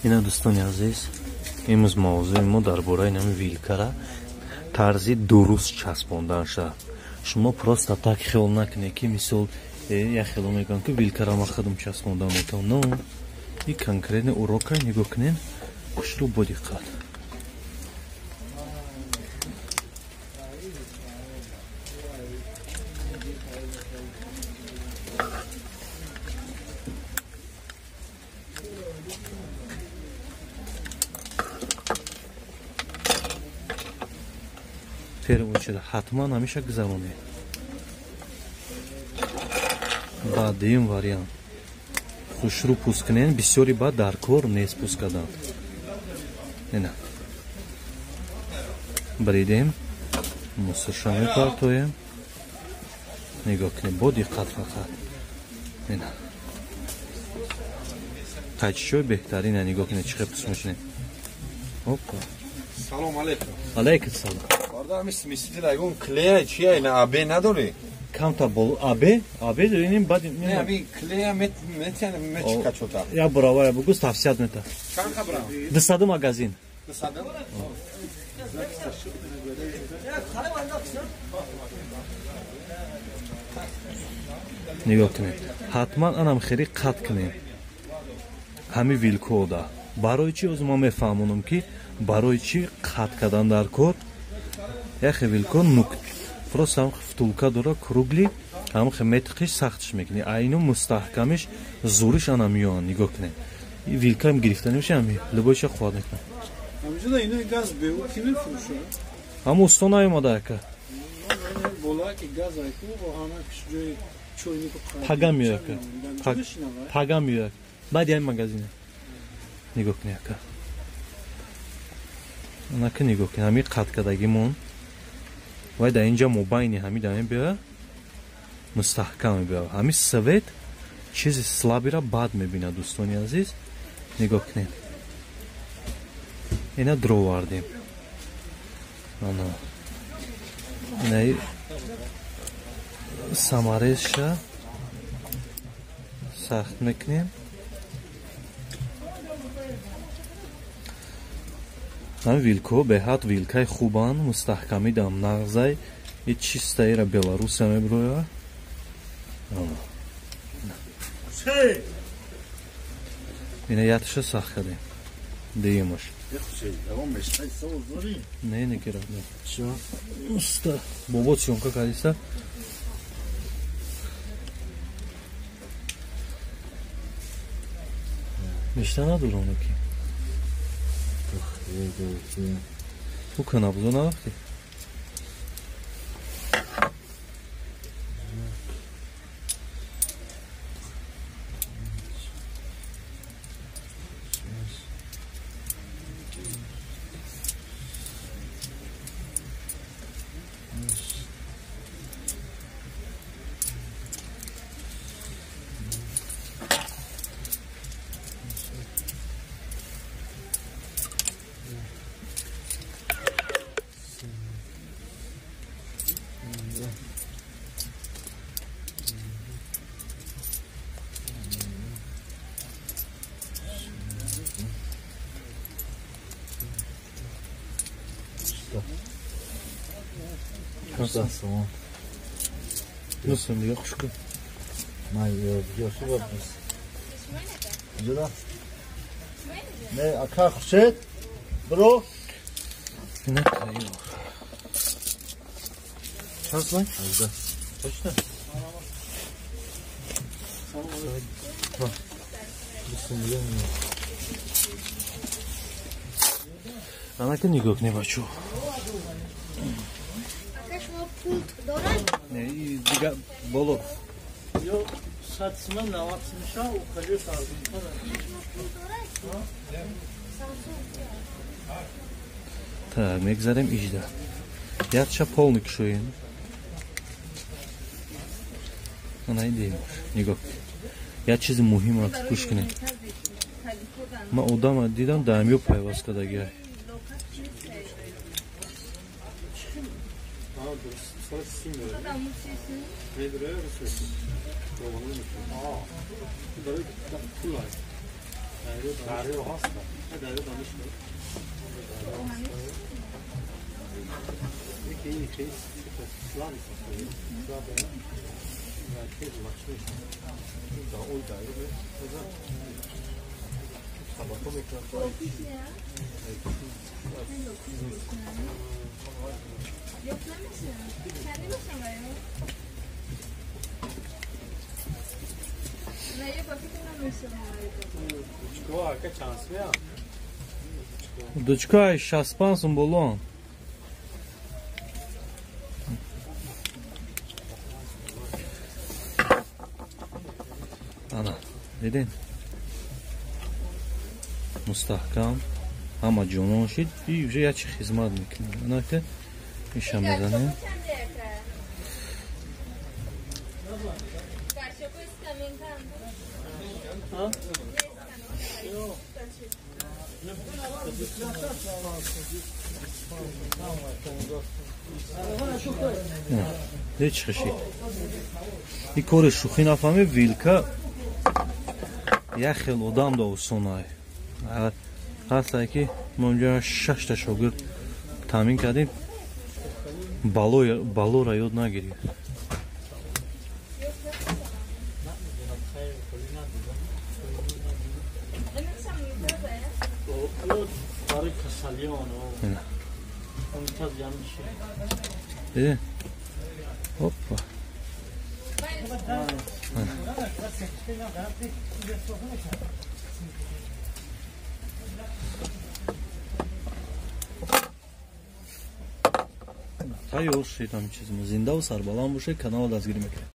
Ина дӯстони азиз, имрӯз мавзӯи мо дар бораи нами вилкара тарзи дуруст часпонданша. Шумо просто так хиёл накунед, ки мисол як хело мегӯям, ки вилкара ман худам часпондан метавонам. И конкретный урока нигоҳ кунед, хушрӯ бо диққат. Первую ҳатман ҳамеша гузаронед. Баъд дуюм вариант, хушрӯ пӯст кунед, бисёри баъд дар кор нест пӯст кардан. Ина бридем, мусирша мепартоем. Нигоҳ кунед бо диққат фақат. Ина таҷшои беҳтарина, нигоҳ кунед чӣ хел пӯст мешунед. Опа. Салом алейкум. Алейкум салом. Бародар, ами смеситель айгон клея чия ина АБ надори? Камтар бол АБ, АБ дорем, баъд не аби клея метяне мечка чота. Я буравая бугус тавсият мета. Чанд хабрам? 200 магазин. 200? Нигоҳ кунед. Ҳатман анам хеле қат кунед. Ҳами вилкода. Барои чӣ оз ман мефаҳмонам, ки барои чӣ қат кардан дар кор? Яхе вилко нук просто ҳам втулка дора кругли, ҳам хе метиқиш сахтш мекунӣ. А ино мустаҳкамиш зуриш ана миён, нигоҳ кунед. Вилкам гирифта намеша, ҳами любойша қувват мекунад. Ҳамиҷода ино газ беу ки мефурӯшад? Ҳама усто наёмада ака. Бола ки газ айку оҳана ҷои чойнику пага меояд. Пага меояд. Баъд яй магазина. Нигоҳ кунед ака. Анака нигоҳ кунед, ҳами қат кардагимон вай дар инҷа мобайни ҳами дар мебиёяд, мустаҳкам мебиёяд. Ҳами свет чизи слабира бад мебинад, дӯстони азиз. Нигоҳ кунед. Ина дровардем. Ана. Инаи саморезша сахт мекунем. Ҳами вилкаҳо беҳад вилкаи хубанд, мустаҳкамӣ дам нағзай. И чистаира Беларусия мебирояд. Ина ятша сахт кардем. Дуюмаш. Не, не гирад. Уста. Бобо съёмка кардиса. Мешта надорам ки. Ту канабзо нарафтӣ? Nasıl yakışıklı? Не, ака Хуршед, бро. Не, чанд сомон? Точно? Анака нигоҳ кунед, бачо. Не, дига боло. Ё 100 сомон, 90 сомон ша, у халис арзонтар. Так, мегзарем ижда. Ятша полный кушоем. Ана идем. Нигоҳ. Як чизи муҳим аст, гӯш кунед. Ман одама дидам, дар ҳамё пайваст кардагиай. Дучкаи 65 сум болон. Ана, дидин? Мустаҳкам, ҳама ҷонон шид, и уже як чи хизмат мекунад. Ана ки иша мезанем. Ҳеҷ хишид. И кори шӯхӣ нафаҳмӣ, вилка як хел одам да осонай. Ҳастае ки мо инҷо 6 та шогирд таъмин кардем, балора ёд нагирифт. Дидин? Опа. Тайёр шид ҳамин чиз. Зиндаву сарбаланд бошед, каналро дастгирӣ мекунед.